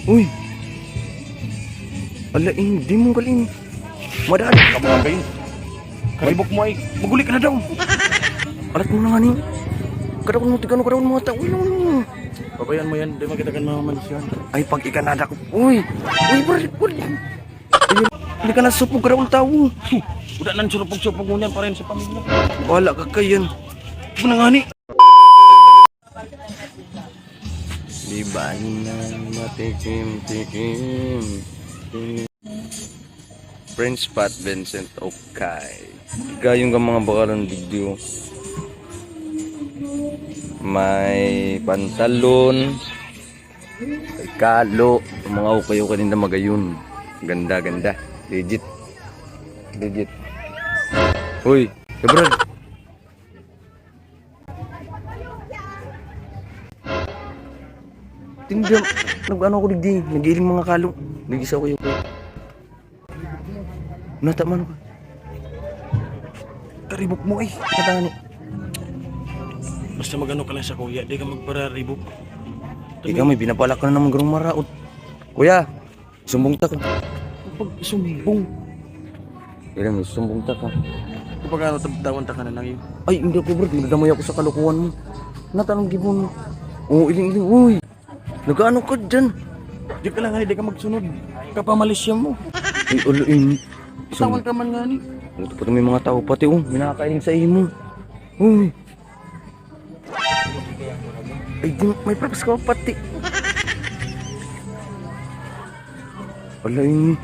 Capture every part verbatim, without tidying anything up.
Uy! Ala, hindi mo galing. Madali ka mga kayo. Karibok mo ay, maguli ka na daw. Alat mo na nga ni. Kadakon mo, tigano, kadakon mo, tao. Uy, no, no. Pabayaan mo yan, di makita kan mga malis yan. Ay, pag ikanada ko. Uy! Uy, bro, bro. Hindi ka nasupog, kadakon tao. Wala nang surupog-supog mo niyan, pareho sa pamilya. Wala ka kayan. Ano nga ni? Di ba nang matikim-tikim? French Pat Vincent, okay. Gayong ka mga bakalan video. May pantalon, may kalo, mga okay-okay din na magayon. Ganda, ganda. Legit. Legit. Uy, hey, bro. Tinda, nag-ano ako digdi, nag-iiling mga kalo. Nag-isa ko yung nata man ka. Karibok mo eh. Katani. Basta mag-ano ka lang sa kuya, di ka magpararibok. Ikaw may binabalak ka na naman garong maraot. Kuya, sumbong ta ka. Pag sumbong. Ilang sumbong ta ka. Kapag ano, tab-, tawan ta ka na lang yun. Ay, hindi ko, bro. Magdamay ako sa kalokohan mo. Natanong gibon. Oo, iling-iling. Uy! Nag-ano ka dyan? Di ka lang, di ka magsunod. Kapamalisya mo. Ay, ulo, ini. Tawan ka man nga ni. Ito pa may mga tao pati, oh. May nakakailing sa imo. Uy! Ay, di, may props ka pati. Wala ini.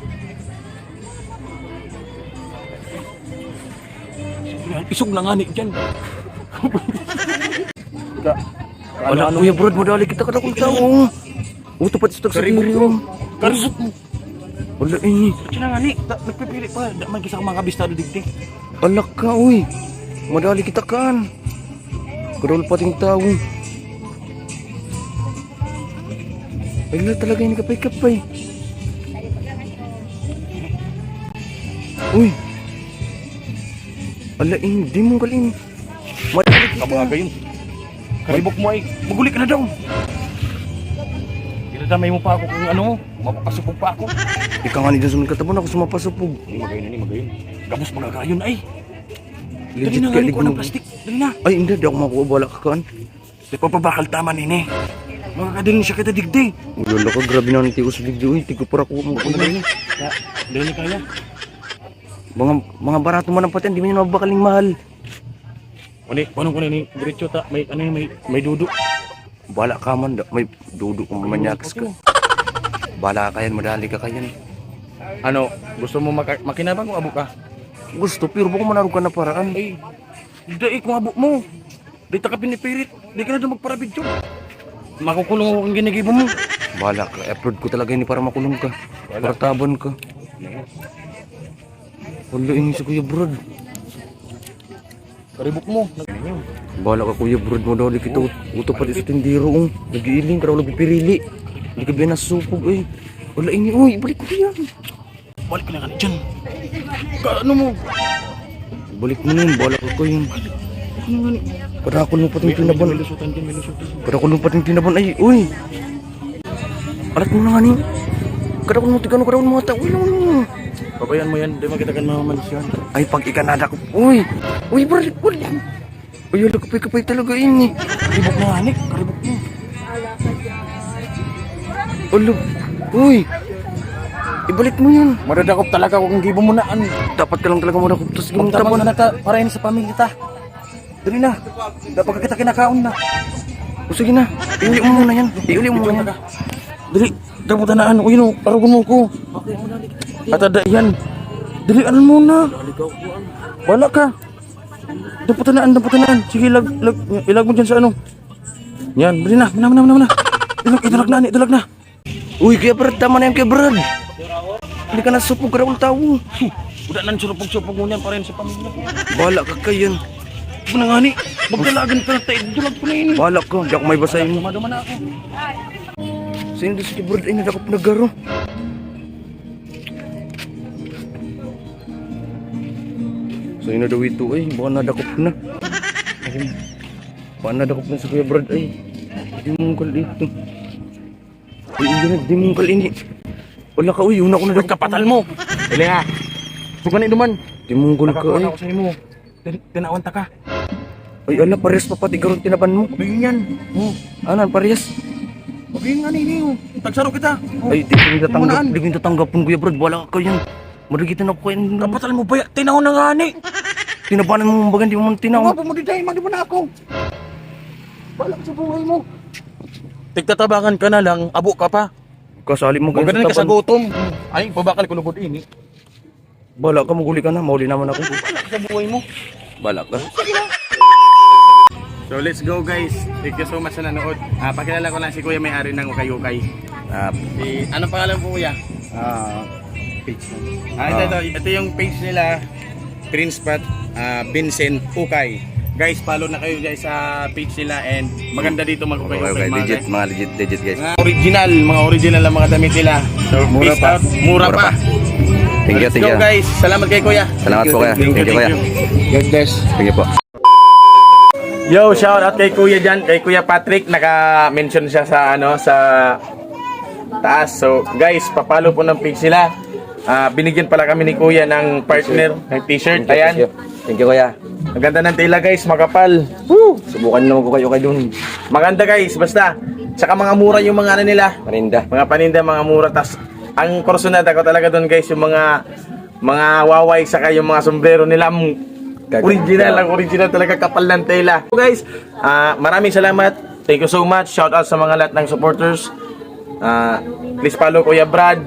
Isog na nga ni dyan. Ka, Wala, ano, ano? Kuya Brad, madali kita kadakong tao. Uto pati sa Karibok tagsibiri, mo. Oh. Karibok mo. Wala, eh. Siya na nga ni, ta-, nagpipili pa. Da-, may kisa akong mga kabistado digdi. Alak ka, uy. Madali kita kan. Kadol pating tao. Ay, wala talaga yung kapay-kapay. Uy. Ala, hindi mo galing. Madali kita. Kabaga yun. Karibok mo ay, maguli ka na daw. Ginadamay mo pa ako kung ano mo, mapapasupog pa ako. Ikaw nga ni Johnson katabon ako sa mapasupog. Hindi magayon, hindi magayon. Gabos magagayon ay. Legit. Dali na, ka, nga, di kuha ko ng mag- plastic. Dali na. Ay, hindi, di ako makuha. Wala ka kaan. Di pa pabakal tama nini. Makakadali siya kita digdi. Wala ka, grabe na ang tios digdi. Uy, tigko para ko. Dali na. Dali na kaya. Mga, mga barato man ang patian, di man yun mabakaling mahal. Ano, paano ko na ni diretso ta? May, ano yun, may, may dudo. Bala ka man, da-, may dudo kung manyakis ka. Bala ka yan, madali ka kayan. Ano, gusto mo maka-, makinabang o abo ka? Gusto, pero baka manarog ka na paraan. Ay, dai kung abo mo. Di ta ka pinipirit. Di ka na daw magparabidyo. Makukulong ako ang ginigibo mo. Bala ka, i-upload ko talaga yun para makulong ka. Wala. Para taban ka. Wala, ini si Kuya Brad. Karibok mo. Bahala ka, Kuya Brad, mo daw, di kita ut-, uto pa di sa tindero, oh. Nag-iiling, karaw lagi pirili. Di ka binasupog, eh. Wala, ini, uy, ibalik ko yan. Balik na ka na dyan. Ka, ano mo? Balik mo na yun, bahala ka ko yun. Ano nga ni? Kadakol mo pating tinaban. May lusutan dyan, may lusutan. Kadakol mo pating tinaban, ay, uy. Alat mo na nga ni. Kadakol mo, tigano, kadakol mo, ata. Uy, no, no. Pabayaan mo yan, di makita kan mga malis yan. Ay, pag ikanada ko. Uy! Uy, balik, balik. Uy, ala, kapay-kapay talaga ini. Karibok na nga ni, karibok mo. Ulo. Uy! Ibalik mo yan. Madadakop talaga kung gibo mo na, ano. Dapat ka lang talaga madakop. Tapos Magtabang ka na ta, para yun sa pamilya ta. Dali na. Dapat kita kinakaon na. O sige na. Iuli mo muna yan. Iuli mo muna yan. Dali. Dapat na ano. Uy, no. Arugon mo ko. Atada yan. Dali, ano mo na. Wala ka. Dapat na, dapat na. Sige, ilag, ilag, ilag mo dyan sa ano. Yan. Dali na. Muna, muna, muna, muna. Ilag, idalag na, idalag na. Uy, Kuya Brad, tama na yan, Kuya Brad. Hindi ka nasupog, karawang tao. Wala nang surupog-supog mo niyan, pareho sa pamilya. Bahala ka kayan. Ano nga ni? Magdalagan ka na tayo. Dulag ko na ini. Bahala ka, di ako may basahin mo. Dumaduma na ako. Sino si Kuya Brad ay nadakop na garo? Sino daw ito ay? Baka nadakop na. Baka nadakop na si Kuya Brad ay. Hindi mo kal dito. Ay, hindi na, di mong kalini. Wala ka, uy, una ko na daw kapatal mo. Dali ha. Suga na duman. Di mong gol ka, Nakakuha na ay. ako sa imo. Tin- Tinawan ta ka. Ay, ala, parehas pa pati karon tinaban mo. Abing yan. Oh, Anan, parehas? Abing nga nini, oh. Tagsaro kita. Oh. Ay, di ko natatanggap, Kumanaan. di ko natatanggap kung Kuya Brad, wala ka yan. Marigitan ako kayo. Kapatal mo ba yan? Tinaw na nga ni. Tinabanan mo, baga, di mo man tinaw. Nga, pumuli tayo, mali mo na ako. Bahala ka sa buhay mo. Tigtatabangan ka na lang, abo ka pa. Kasali mo Huwag ganun ka sa taban. gutom. Ay, pabakal ko lugod ini. Bahala ka, maguli ka na. Mauli naman ako. Sa buhay mo. Bahala ka. So, let's go, guys. Thank you so much sa nanood. Ah, pakilala ko lang si Kuya, may-ari ng Ukay-Ukay. Ah, Si, anong pangalan po, Kuya? Ah, page lang. Ah, ito, Ah. ito. Ito yung page nila. Prince Pat, ah, Vincent Ukay. Guys, follow na kayo, guys, sa page nila and maganda dito mag-ukay-ukay, Okay, okay. mga Legit, guys. mga legit, legit, guys. Mga original, mga original ang mga damit nila. So, Mura peace pa. out. Mura Mura pa. pa. Thank you, Let's thank go, you. guys. Salamat kay Kuya. Salamat po, Kuya. Thank you, Thank you, Kuya. thank you. God bless. Thank you po. Yo, shout out kay Kuya Jan, kay Kuya Patrick, naka-mention siya sa, ano, sa taas. So, guys, papalo po ng page sila. Ah, binigyan pala kami ni Kuya ng partner, ng t-shirt. Thank you, Ayan. thank you. Thank you, Kuya. Ang ganda ng tela, guys, makapal. Woo! Subukan naman ko kayo kay dun. Maganda, guys, basta. Tsaka mga mura yung mga ano nila. Paninda. Mga paninda, mga mura. Tas, ang kursunada ko talaga doon, guys, yung mga, mga waway, saka yung mga sombrero nila. Original, ang original talaga, kapal ng tela. So, guys, ah, maraming salamat. Thank you so much. Shout out sa mga lahat ng supporters. Ah, please follow Kuya Brad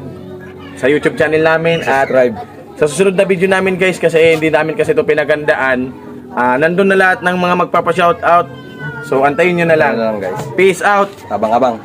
sa YouTube channel namin. At Subscribe. sa susunod na video namin, guys, kasi hindi namin kasi ito pinagandaan. Ah, nandun na lahat ng mga magpapa-shout out. So, antayin nyo na lang. Ano lang, guys. Peace out. Abang-abang.